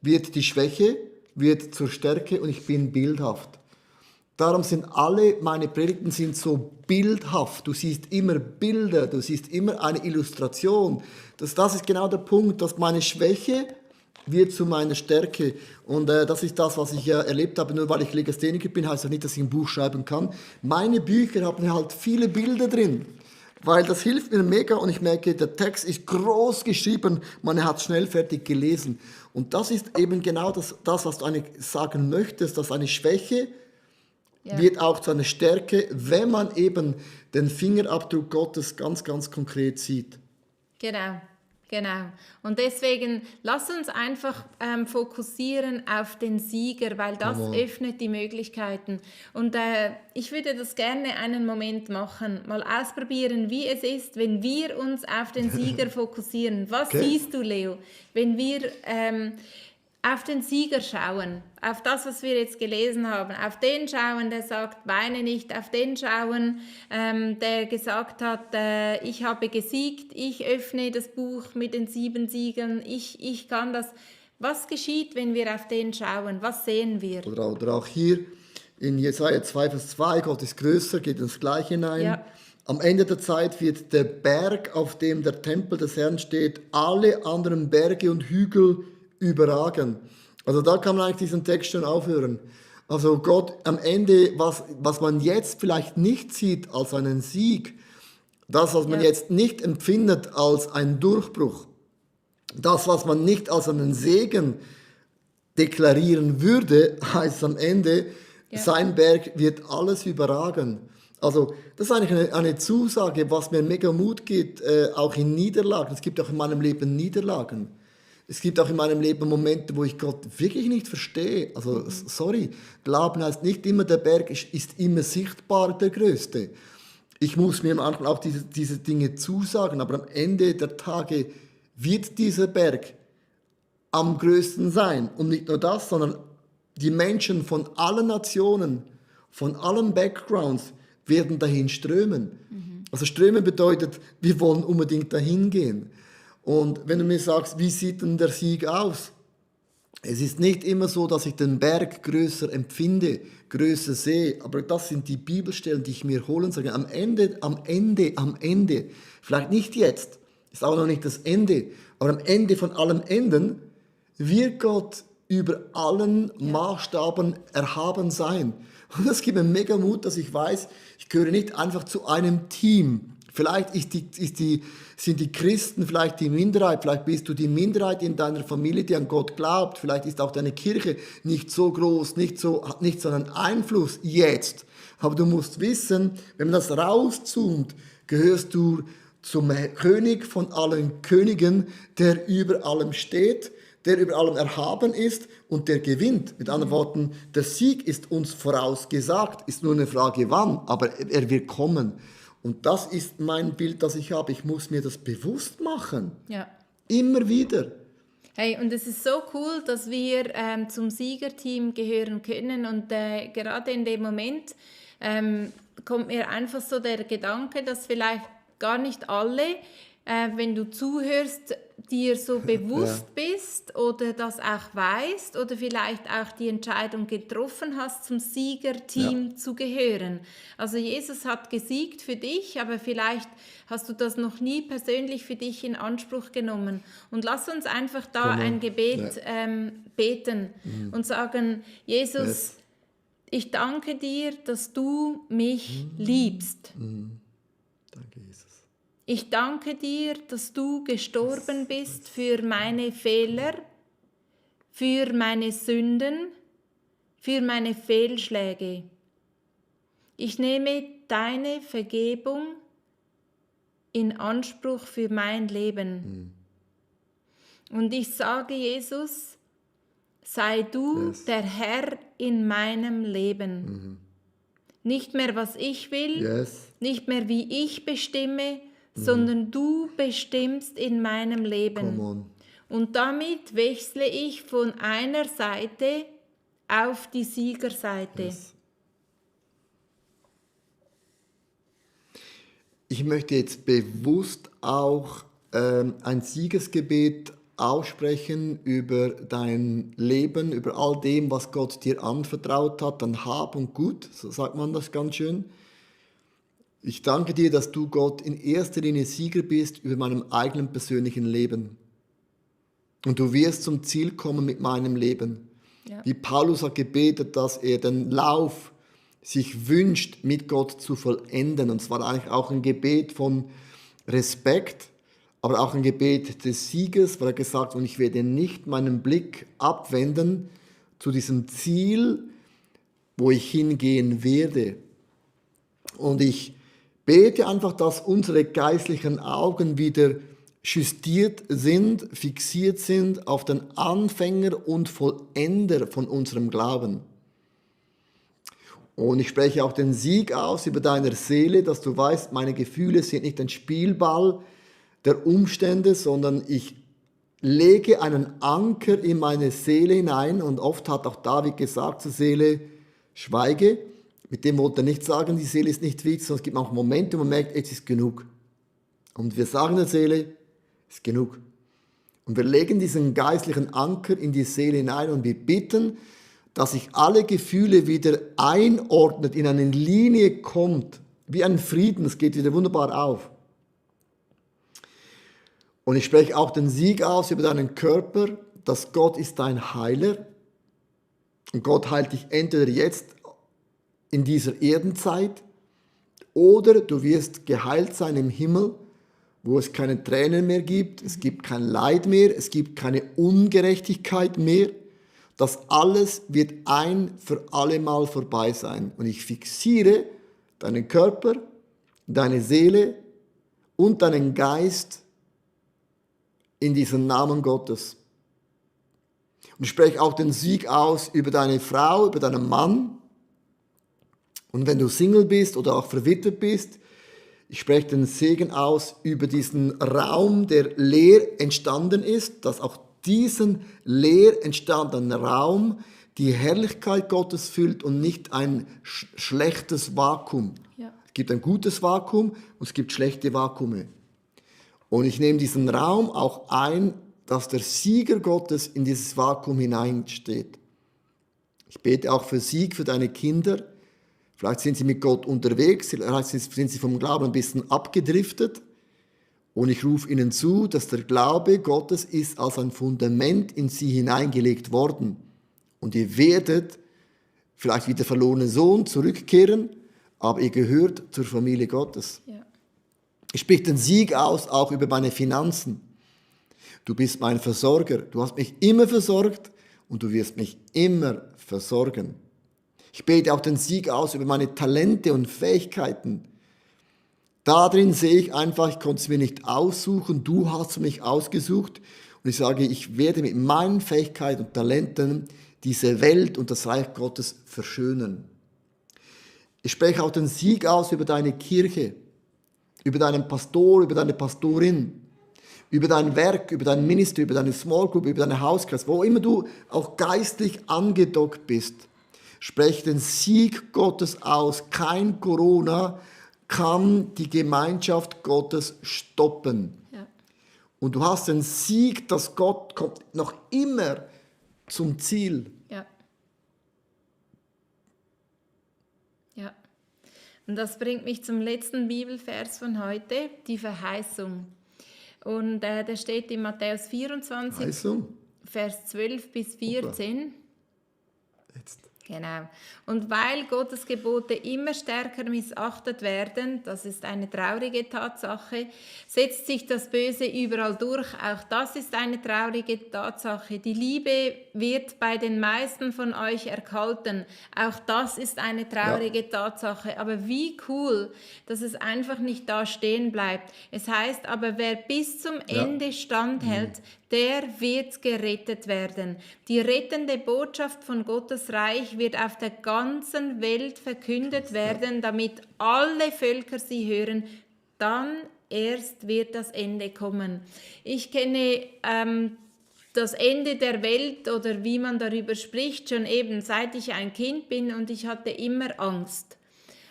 wird die Schwäche, wird zur Stärke und ich bin bildhaft. Darum sind alle meine Predigten sind so bildhaft. Du siehst immer Bilder, du siehst immer eine Illustration. Das ist genau der Punkt, dass meine Schwäche wird zu meiner Stärke. Und das ist das, was ich erlebt habe. Nur weil ich Legastheniker bin, heißt das nicht, dass ich ein Buch schreiben kann. Meine Bücher haben halt viele Bilder drin. Weil das hilft mir mega und ich merke, der Text ist groß geschrieben, man hat es schnell fertig gelesen. Und das ist eben genau das was du eigentlich sagen möchtest, dass eine Schwäche wird auch zu einer Stärke, wenn man eben den Fingerabdruck Gottes ganz, ganz konkret sieht. Genau. Und deswegen lass uns einfach fokussieren auf den Sieger, weil das öffnet die Möglichkeiten. Und ich würde das gerne einen Moment machen, mal ausprobieren, wie es ist, wenn wir uns auf den Sieger fokussieren. Was siehst du, Leo, wenn wir auf den Sieger schauen, auf das, was wir jetzt gelesen haben, auf den schauen, der sagt, weine nicht, auf den schauen, der gesagt hat, ich habe gesiegt, ich öffne das Buch mit den 7 Siegeln, ich kann das. Was geschieht, wenn wir auf den schauen? Was sehen wir? Oder auch hier in Jesaja 2, Vers 2, Gott ist größer, geht ins Gleiche hinein. Ja. Am Ende der Zeit wird der Berg, auf dem der Tempel des Herrn steht, alle anderen Berge und Hügel überragen. Also da kann man eigentlich diesen Text schon aufhören. Also Gott am Ende, was man jetzt vielleicht nicht sieht als einen Sieg, das, was man jetzt nicht empfindet als einen Durchbruch, das, was man nicht als einen Segen deklarieren würde, heißt am Ende, sein Berg wird alles überragen. Also das ist eigentlich eine Zusage, was mir mega Mut gibt, auch in Niederlagen. Es gibt auch in meinem Leben Niederlagen. Es gibt auch in meinem Leben Momente, wo ich Gott wirklich nicht verstehe. Also, sorry, Glauben heißt nicht immer, der Berg ist immer sichtbar der Größte. Ich muss mir manchmal auch diese Dinge zusagen, aber am Ende der Tage wird dieser Berg am größten sein. Und nicht nur das, sondern die Menschen von allen Nationen, von allen Backgrounds werden dahin strömen. Also strömen bedeutet, wir wollen unbedingt dahin gehen. Und wenn du mir sagst, wie sieht denn der Sieg aus? Es ist nicht immer so, dass ich den Berg größer empfinde, größer sehe, aber das sind die Bibelstellen, die ich mir holen sage. Am Ende, vielleicht nicht jetzt, ist auch noch nicht das Ende, aber am Ende von allem Enden wird Gott über allen Maßstaben erhaben sein. Und das gibt mir mega Mut, dass ich weiß, ich gehöre nicht einfach zu einem Team. Vielleicht sind die Christen vielleicht die Minderheit, vielleicht bist du die Minderheit in deiner Familie, die an Gott glaubt, vielleicht ist auch deine Kirche nicht so groß, hat nicht so einen Einfluss jetzt. Aber du musst wissen, wenn man das rauszoomt, gehörst du zum König von allen Königen, der über allem steht, der über allem erhaben ist und der gewinnt. Mit anderen Worten, der Sieg ist uns vorausgesagt, ist nur eine Frage wann, aber er wird kommen. Und das ist mein Bild, das ich habe. Ich muss mir das bewusst machen. Ja. Immer wieder. Hey, und es ist so cool, dass wir zum Siegerteam gehören können und gerade in dem Moment kommt mir einfach so der Gedanke, dass vielleicht gar nicht alle, wenn du zuhörst, dir so bewusst bist oder das auch weißt oder vielleicht auch die Entscheidung getroffen hast, zum Siegerteam zu gehören. Also Jesus hat gesiegt für dich, aber vielleicht hast du das noch nie persönlich für dich in Anspruch genommen. Und lass uns einfach da ein Gebet beten und sagen, Jesus, ich danke dir, dass du mich liebst. Danke, Jesus. Ich danke dir, dass du gestorben bist für meine Fehler, für meine Sünden, für meine Fehlschläge. Ich nehme deine Vergebung in Anspruch für mein Leben. Und ich sage, Jesus, sei du der Herr in meinem Leben. Nicht mehr, was ich will, nicht mehr, wie ich bestimme, sondern du bestimmst in meinem Leben. Und damit wechsle ich von einer Seite auf die Siegerseite. Ich möchte jetzt bewusst auch ein Siegesgebet aussprechen über dein Leben, über all dem, was Gott dir anvertraut hat, an Hab und Gut, so sagt man das ganz schön. Ich danke dir, dass du, Gott, in erster Linie Sieger bist über meinem eigenen persönlichen Leben. Und du wirst zum Ziel kommen mit meinem Leben. Ja. Wie Paulus hat gebetet, dass er den Lauf sich wünscht, mit Gott zu vollenden. Und es war eigentlich auch ein Gebet von Respekt, aber auch ein Gebet des Sieges, weil er gesagt hat, und ich werde nicht meinen Blick abwenden zu diesem Ziel, wo ich hingehen werde. Und ich bete einfach, dass unsere geistlichen Augen wieder justiert sind, fixiert sind auf den Anfänger und Vollender von unserem Glauben. Und ich spreche auch den Sieg aus über deiner Seele, dass du weißt, meine Gefühle sind nicht ein Spielball der Umstände, sondern ich lege einen Anker in meine Seele hinein. Und oft hat auch David gesagt zur Seele, schweige. Mit dem wollte er nicht sagen, die Seele ist nicht wichtig, sondern es gibt auch Momente, wo man merkt, jetzt ist genug. Und wir sagen der Seele, ist genug. Und wir legen diesen geistlichen Anker in die Seele hinein und wir bitten, dass sich alle Gefühle wieder einordnet, in eine Linie kommt, wie ein Frieden, es geht wieder wunderbar auf. Und ich spreche auch den Sieg aus über deinen Körper, dass Gott ist dein Heiler. Und Gott heilt dich entweder jetzt in dieser Erdenzeit oder du wirst geheilt sein im Himmel, wo es keine Tränen mehr gibt, es gibt kein Leid mehr, es gibt keine Ungerechtigkeit mehr. Das alles wird ein für alle Mal vorbei sein. Und ich fixiere deinen Körper, deine Seele und deinen Geist in diesen Namen Gottes. Und ich spreche auch den Sieg aus über deine Frau, über deinen Mann. Und wenn du Single bist oder auch verwitwet bist, ich spreche den Segen aus über diesen Raum, der leer entstanden ist, dass auch diesen leer entstandenen Raum die Herrlichkeit Gottes füllt und nicht ein schlechtes Vakuum. Ja. Es gibt ein gutes Vakuum und es gibt schlechte Vakuume. Und ich nehme diesen Raum auch ein, dass der Sieger Gottes in dieses Vakuum hineinsteht. Ich bete auch für Sieg für deine Kinder. Vielleicht sind sie mit Gott unterwegs, vielleicht sind sie vom Glauben ein bisschen abgedriftet. Und ich rufe ihnen zu, dass der Glaube Gottes ist als ein Fundament in sie hineingelegt worden. Und ihr werdet vielleicht wie der verlorene Sohn zurückkehren, aber ihr gehört zur Familie Gottes. Ja. Ich spreche den Sieg aus, auch über meine Finanzen. Du bist mein Versorger. Du hast mich immer versorgt und du wirst mich immer versorgen. Ich bete auch den Sieg aus über meine Talente und Fähigkeiten. Darin sehe ich einfach, ich konnte es mir nicht aussuchen, du hast mich ausgesucht. Und ich sage, ich werde mit meinen Fähigkeiten und Talenten diese Welt und das Reich Gottes verschönern. Ich spreche auch den Sieg aus über deine Kirche, über deinen Pastor, über deine Pastorin, über dein Werk, über dein Ministry, über deine Small Group, über deine Hauskreis, wo immer du auch geistlich angedockt bist, spreche den Sieg Gottes aus. Kein Corona kann die Gemeinschaft Gottes stoppen. Ja. Und du hast den Sieg, dass Gott kommt noch immer zum Ziel. Ja. Ja. Und das bringt mich zum letzten Bibelvers von heute, die Verheißung. Und der steht in Matthäus 24, Verheißung? Vers 12 bis 14. Jetzt. Genau. Und weil Gottes Gebote immer stärker missachtet werden, das ist eine traurige Tatsache, setzt sich das Böse überall durch. Auch das ist eine traurige Tatsache. Die Liebe wird bei den meisten von euch erkalten. Auch das ist eine traurige Tatsache. Aber wie cool, dass es einfach nicht da stehen bleibt. Es heißt aber, wer bis zum Ende standhält, der wird gerettet werden. Die rettende Botschaft von Gottes Reich wird auf der ganzen Welt verkündet werden, damit alle Völker sie hören. Dann erst wird das Ende kommen. Ich kenne das Ende der Welt oder wie man darüber spricht, schon eben seit ich ein Kind bin, und ich hatte immer Angst.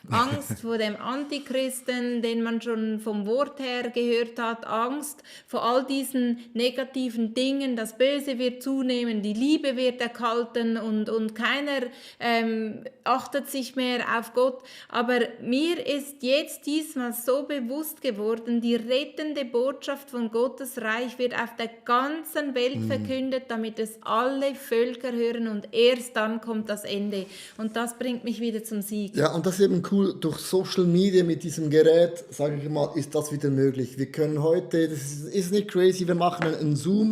Angst vor dem Antichristen, den man schon vom Wort her gehört hat, Angst vor all diesen negativen Dingen, das Böse wird zunehmen, die Liebe wird erkalten und keiner achtet sich mehr auf Gott. Aber mir ist jetzt diesmal so bewusst geworden, die rettende Botschaft von Gottes Reich wird auf der ganzen Welt verkündet, damit es alle Völker hören, und erst dann kommt das Ende. Und das bringt mich wieder zum Sieg. Ja, und das ist eben cool, durch Social Media mit diesem Gerät, sage ich mal, ist das wieder möglich. Wir können heute, das ist nicht crazy, wir machen einen Zoom,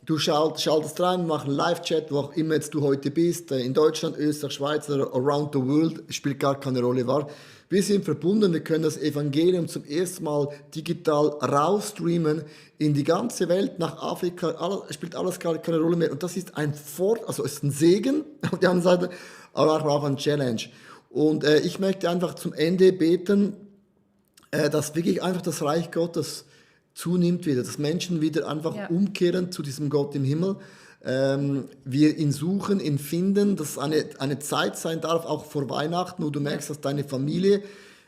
du schaltest rein, wir machen einen Live-Chat, wo auch immer jetzt du heute bist, in Deutschland, Österreich, Schweiz oder around the world, spielt gar keine Rolle, war. Wir sind verbunden, wir können das Evangelium zum ersten Mal digital rausstreamen in die ganze Welt, nach Afrika, spielt alles gar keine Rolle mehr. Und das ist also ist ein Segen auf der anderen Seite, aber auch eine Challenge. Und ich möchte einfach zum Ende beten, dass wirklich einfach das Reich Gottes zunimmt wieder, dass Menschen wieder einfach umkehren zu diesem Gott im Himmel. Wir ihn suchen, ihn finden, dass es eine Zeit sein darf, auch vor Weihnachten, wo du merkst, dass deine Familie,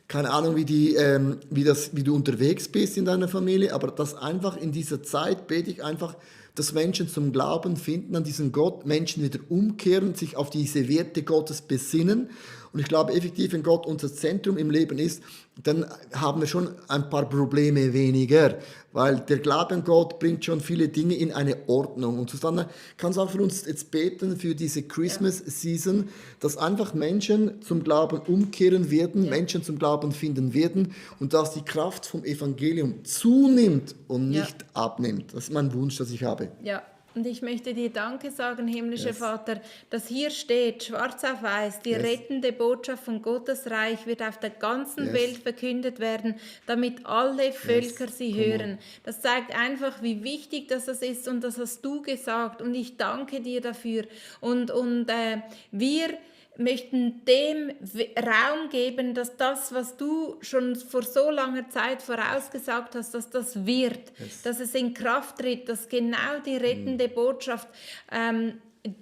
keine Ahnung, wie du unterwegs bist in deiner Familie, aber dass einfach in dieser Zeit bete ich einfach, dass Menschen zum Glauben finden an diesen Gott, Menschen wieder umkehren, sich auf diese Werte Gottes besinnen. Und ich glaube effektiv, wenn Gott unser Zentrum im Leben ist, dann haben wir schon ein paar Probleme weniger, weil der Glaube an Gott bringt schon viele Dinge in eine Ordnung. Und Susanne, kannst du auch für uns jetzt beten für diese Christmas-Season, dass einfach Menschen zum Glauben umkehren werden, Menschen zum Glauben finden werden und dass die Kraft vom Evangelium zunimmt und nicht abnimmt. Das ist mein Wunsch, das ich habe. Ja. Und ich möchte dir Danke sagen, himmlischer Vater, dass hier steht, schwarz auf weiß, die rettende Botschaft von Gottes Reich wird auf der ganzen Welt verkündet werden, damit alle Völker sie hören. Das zeigt einfach, wie wichtig das ist, und das hast du gesagt, und ich danke dir dafür. Und wir möchten dem Raum geben, dass das, was du schon vor so langer Zeit vorausgesagt hast, dass das wird, dass es in Kraft tritt, dass genau die rettende Botschaft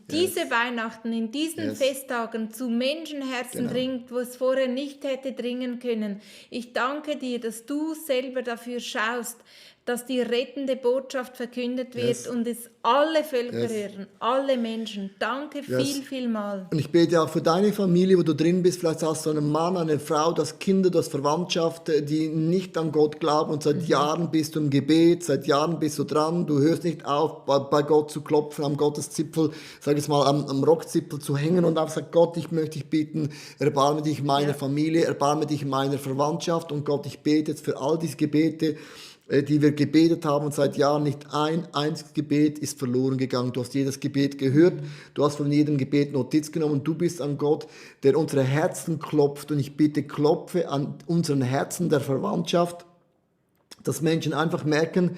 diese Weihnachten, in diesen Festtagen zu Menschenherzen dringt, wo es vorher nicht hätte dringen können. Ich danke dir, dass du selber dafür schaust, dass die rettende Botschaft verkündet wird und es alle Völker hören, alle Menschen. Danke vielmal. Und ich bete auch für deine Familie, wo du drin bist. Vielleicht hast du einen Mann, eine Frau, du hast Kinder, du hast Verwandtschaft, die nicht an Gott glauben, und seit Jahren bist du im Gebet, seit Jahren bist du dran. Du hörst nicht auf, bei Gott zu klopfen, am Gotteszipfel, sag ich mal, am Rockzipfel zu hängen und einfach sagt, Gott, ich möchte dich bitten, erbarme dich meiner Familie, erbarme dich meiner Verwandtschaft. Und Gott, ich bete jetzt für all diese Gebete, die wir gebetet haben, und seit Jahren nicht ein einziges Gebet ist verloren gegangen. Du hast jedes Gebet gehört, du hast von jedem Gebet Notiz genommen. Du bist ein Gott, der unsere Herzen klopft, und ich bitte, klopfe an unseren Herzen der Verwandtschaft, dass Menschen einfach merken,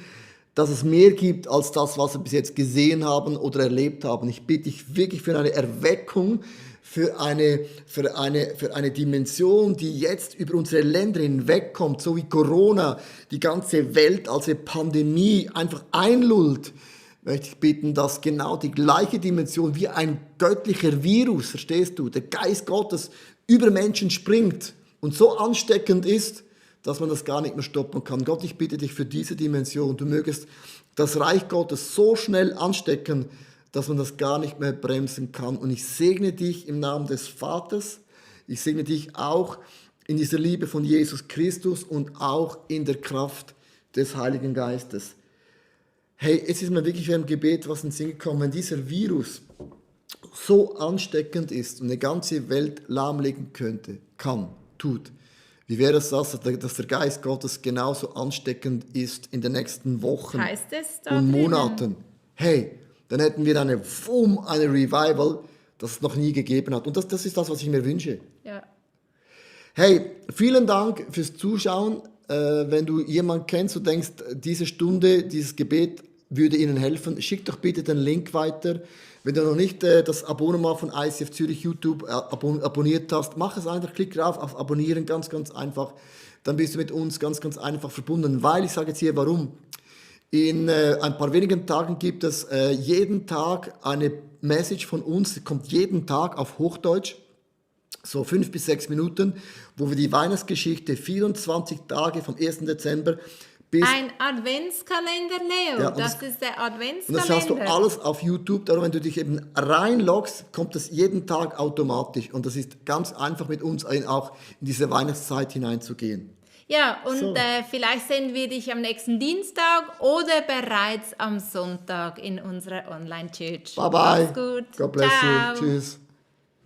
dass es mehr gibt als das, was sie bis jetzt gesehen haben oder erlebt haben. Ich bitte dich wirklich für eine Erweckung, für eine Dimension, die jetzt über unsere Länder hinwegkommt, so wie Corona die ganze Welt als eine Pandemie einfach einlullt, möchte ich bitten, dass genau die gleiche Dimension wie ein göttlicher Virus, verstehst du, der Geist Gottes über Menschen springt und so ansteckend ist, dass man das gar nicht mehr stoppen kann. Gott, ich bitte dich für diese Dimension. Du mögest das Reich Gottes so schnell anstecken, dass man das gar nicht mehr bremsen kann. Und ich segne dich im Namen des Vaters. Ich segne dich auch in dieser Liebe von Jesus Christus und auch in der Kraft des Heiligen Geistes. Hey, es ist mir wirklich im Gebet was in den Sinn gekommen, wenn dieser Virus so ansteckend ist und eine ganze Welt lahmlegen tut. Wie wäre es das, dass der Geist Gottes genauso ansteckend ist in den nächsten Wochen Heißt es da und drinnen? Monaten? Hey, dann hätten wir eine Revival, das es noch nie gegeben hat. Und das ist das, was ich mir wünsche. Ja. Hey, vielen Dank fürs Zuschauen. Wenn du jemanden kennst und denkst, diese Stunde, dieses Gebet würde ihnen helfen, schick doch bitte den Link weiter. Wenn du noch nicht das Abonnement von ICF Zürich YouTube abonniert hast, mach es einfach, klick drauf auf Abonnieren, ganz, ganz einfach. Dann bist du mit uns ganz, ganz einfach verbunden, weil ich sage jetzt hier, warum. In ein paar wenigen Tagen gibt es jeden Tag eine Message von uns, die kommt jeden Tag auf Hochdeutsch, so 5 bis 6 Minuten, wo wir die Weihnachtsgeschichte 24 Tage vom 1. Dezember bis... Ein Adventskalender, Leo. Ja, das ist der Und Adventskalender. das hast du alles auf YouTube. Darum, wenn du dich eben reinloggst, kommt das jeden Tag automatisch. Und das ist ganz einfach mit uns auch in diese Weihnachtszeit hineinzugehen. Ja, und So. vielleicht sehen wir dich am nächsten Dienstag oder bereits am Sonntag in unserer Online-Church. Bye bye. Mach's gut. God bless Ciao. you. Tschüss.